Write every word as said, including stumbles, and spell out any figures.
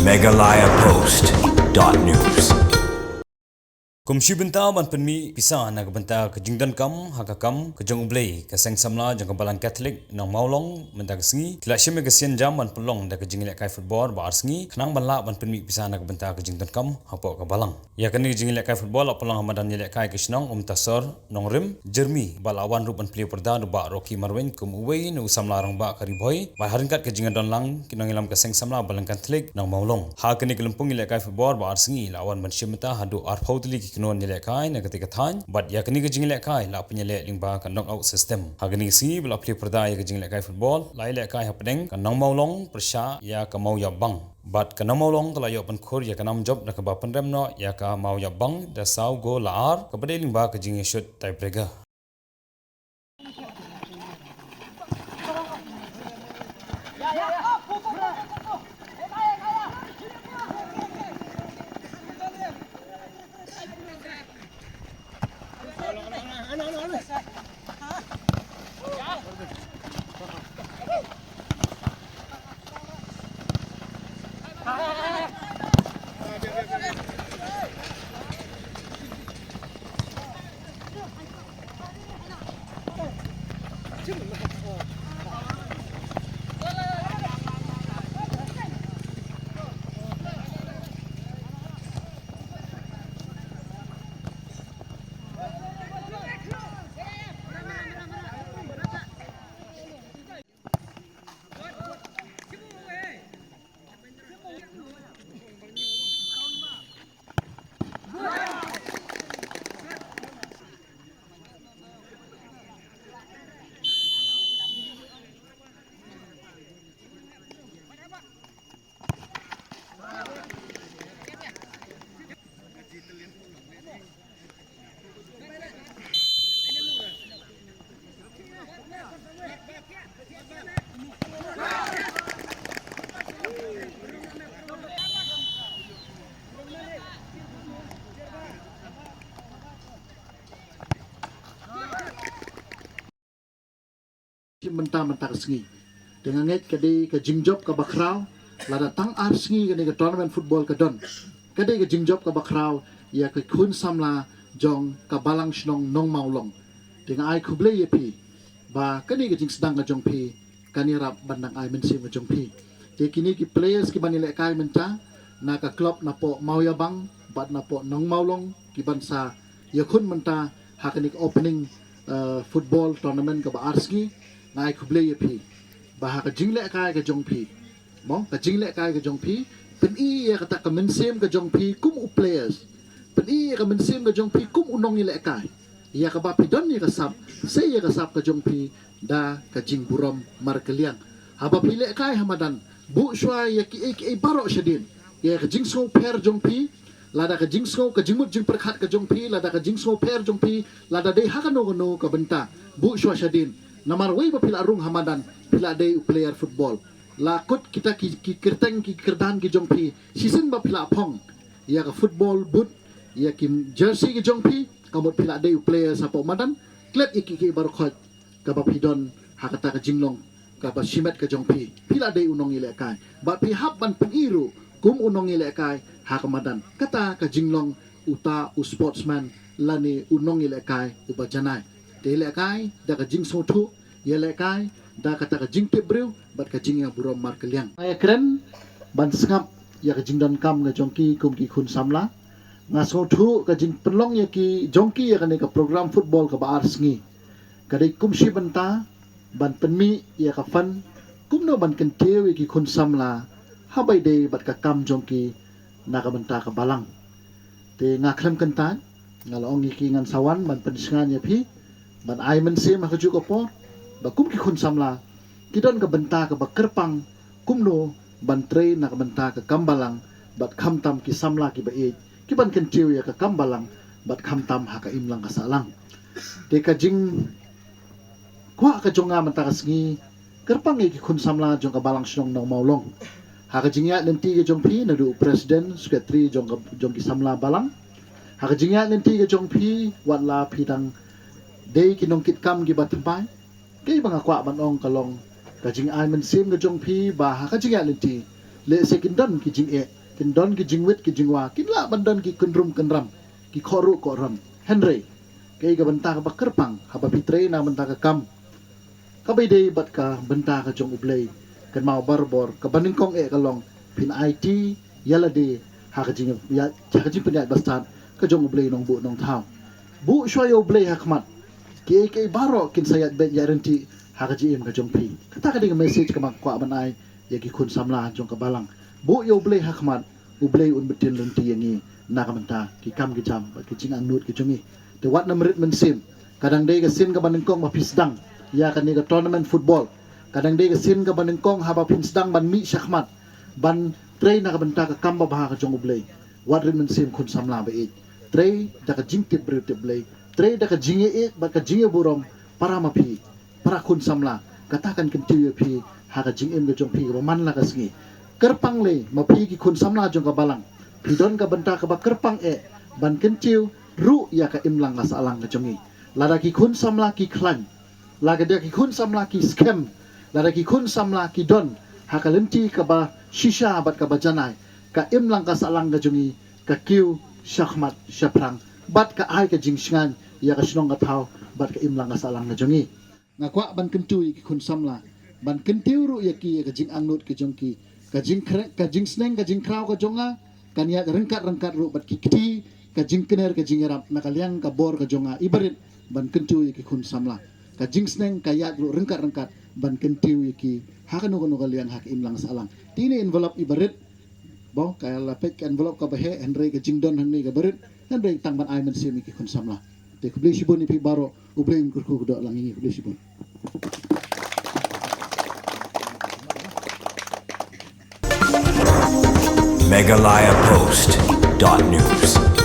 Meghalaya Post dot news. Kum shi bynta ban pynmih pisa na ka bynta ka jingdonkam ha ka kam ka jong U Blei, ka Seng Samla jong ka Balang Katholik Nongmawlong mynta ka sngi ki la shim ïa ka sienjam ban pynlong da ka jingïalehkai football ba ar sngi khnang ban lah ban pynmih pisa na ka bynta ka jingdonkam hapoh ka balang. Ïa kane ka jingïalehkai football la pynlong ha madan ïalehkai ka shnong Umtasor Nongrim, Jermi, ba la wan ruh ban plie pyrda da u Bah Rocky Marwein kum uwei na u samla rangbah ka Ri Bhoi, ba ha ryngkat ka jingdon lang ki nongïalam ka Seng Samla Balang Katholik Nongmawlong. Ha kane ka lympung ïalehkai football ba ar sngi la wan ban shim bynta haduh arphew tylli ki kynhun ïalehkai na katei ka thaiñ, bad ïa kane ka jingïalehkai la pynïaleh lyngba ka knockout system. Ha kane ka sngi ba la plie pyrda ïa ka jingïalehkai football, la ïalehkai hapdeng ka Nongmawlong pyrshah ïa ka Mawïabang. Bad ka Nongmawlong ka la ïoh pynkhur ïa ka nam jop da kaba pynrem noh ïa ka Mawïabang da saw gol la ar, kaba dei lyngba ka jingïashut tiebreaker. Shi mynta mynta ka sngi. Te nga ngeit ka dei ka jingjop kaba khraw, lada tang ar sngi kane ka tournament football ka don. Ka dei ka jingjop kaba khraw ïa ki khun samla jong ka Balang Shnong Nongmawlong. Te nga ai khublei ïa phi ba kane ka jingsdang ka jong phi kan ïarap ban nang ai mynsiem ka jong phi. Te kine ki players kiban ïalehkai mynta na ka club napoh Mawïabang bad napoh Nongmawlong kiban sa ïakhun mynta ha kane ka opening, eh, football tournament kaba ar sngi, nga ai khublei ïa phi ba ha ka jinglehkai ka jong phi, mo, ka jinglehkai ka jong phi, pyni ïa kata ka mynsiem ka jong phi kum u players, pyni ïa ka mynsiem ka jong phi kum u nongïalehkai, ïa kaba phi don ïa ka sap, sei ïa ka sap ka jong phi da ka jingburom markylliang. Haba phi lehkai ha madan, buh shuwa ïa kiei kiei baroh shadien, ïa ka jingsngewpher jong phi, lada ka jingsngew, ka jingmut jingpyrkhat ka jong phi, lada ka jingsngewpher jong phi, lada dei ha kano kano ka bynta, buh shuwa shadien. Namar wei ba phi la rung ha madan, phi la dei u player football. La kut kita ki, ki kyrteng, ki kyrdan ki jong phi, shisien ba phi la phong ïa ka football boot, ïa ki jersey ki jong phi, ka mut phi la dei u player shapoh madan. Klet ïa kiei kiei baroh khoit kaba phi don ha kata ka jinglong kaba shimet ka jong phi. Phi la dei u nongïalehkai, bad phi hap ban pyni ruh kum u nongïalehkai ha ka madan. Kata ka jinglong uta u sportsman lane u nongïalehkai uba janai. Te ïalehkai da ka jingsngewthuh, ïalehkai da kata ka jingtip briew bad ka jingïaburom markylliang. Nga ïakren ban sngap ïa ka jingdonkam ka jong ki kum ki khun samla. Nga sngewthuh ka jingpynlong ïa ki jong ki ïa kane ka program football kaba ar sngi ka dei kum shi bynta ban pynmih ïa ka fund kumno ban kyntiew ïa ki khun samla haba ïadei bad ka kam jong ki na ka bynta ka balang. Te nga khlem kyntait, nga la ong ïa ki ngan sa wan ban pynshngaiñ ïa phi ban ai mynsiem ha kajuh ka por ba kum ki khun samla ki don ka bynta kaba kyrpang kumno ban trei na ka bynta ka kam balang bad khamtam ki samla kiba ïeit kiban kyntiew ïa ka kam balang bad khamtam ha ka imlang ka sahlang. Te ka jingkwah ka jong nga mynta ka sngi kyrpang ïa ki khun samla jong ka Balang Shnong Nongmawlong. Ha ka jingïaid lynti ka jong phi naduh u president, secretary jong ka, jong ki samla balang. Ha ka jingïaid lynti ka jong phi wat la phi dang dei ki nongkitkam kiba thymmai. Kaei ba nga kwah ban ong ka long ka jingai mynsiem ka jong phi ba ha ka jingïaid lynti Lehse kin don ki jingeh, kin don ki jingwit ki jingwa, kin lah ban don ki kynrum kynram, ki khohruh khohram. Hynrei kaei ka bynta kaba kyrpang haba phi trei na ka bynta ka kam, kaba ïadei bad ka bynta ka jong U Blei? Kynmaw barabor, kaba nyngkong eh ka long phin aiti ïa lade ha ka jing, ïa, ha ka jingpynïaid bastad ka jong U Blei Nongbuh Nongthaw. Buh shuwa ïa U Blei ha khmat, kiei kiei baroh kin sa ïaid beit ïaid ryntih ha ka jingim ka jong phi. Kata ka dei ka message kaba nga kwah ban ai ïa ki khun samla jong ka balang. Buh ïa U Blei ha khmat, U Blei un btin lynti ïa ngi na ka bynta ki kam ki jam bad ki jingangnud ki jong ngi. Te wat nym rit mynsiem, ka dang dei ka sien kaba nyngkong ba phi sdang ïa kane ka tournament football. Ka dang dei ka sien kaba nyngkong haba phin sdang ban mih shakhmat ban trei na ka bynta ka kam babha ka jong U Blei. Wat rit mynsiem khun samla ba ïeit. Trei da ka jingtip briew tip Blei, trei da ka jingïeit bad ka jingïaburom para ma phi, para khun samla. Kata kan kyntiew ïa phi ha ka jingim ka jong phi kaba man la ka sngi. Kyrpang lei ma phi ki khun samla jong ka balang, phi don ka bynta kaba kyrpang eh ban kyntiew ruh ïa ka imlang ka sahlang ka jong ngi. Lada ki khun samla ki khlaiñ, lada ki khun samla ki skhem, lada ki khun samla ki don ha ka lynti kaba shisha bad kaba janai, ka imlang ka sahlang ka jong ngi ka kiew shakhmat shaphrang bad ka ai ka jingshngaiñ ïa ka shnong ka thaw bad ka imlang ka sahlang ka jong ngi. Nga kwah ban kyntiew ïa ki khun samla, ban kyntiew ruh ïa ki ïa ka jingangnud ka jong ki, ka jingkre-, ka jingsneng ka jingkraw ka jong nga kan ïaid ryngkat ryngkat ruh bad ki kti ka jingkner ka jingïarap na ka liang ka bor ka jong nga. I barit ban kyntiew ïa ki khun samla, ka jingsneng ka ïaid ruh ryngkat ryngkat ban kyntiew ïa ki ha kano kano ka liang ha ka imlang sahlang. Te ine envelope i barit, ba ka la peit ka envelope kaba heh, hynrei ka jingdon hangne ka barit, hynrei tang ban ai mynsiem ïa ki khun samla. Te khublei shibun ïa phi baroh, U Blei un kyrkhu kyrdoh lang ïa ngi, khublei shibun. Meghalaya Post dot news.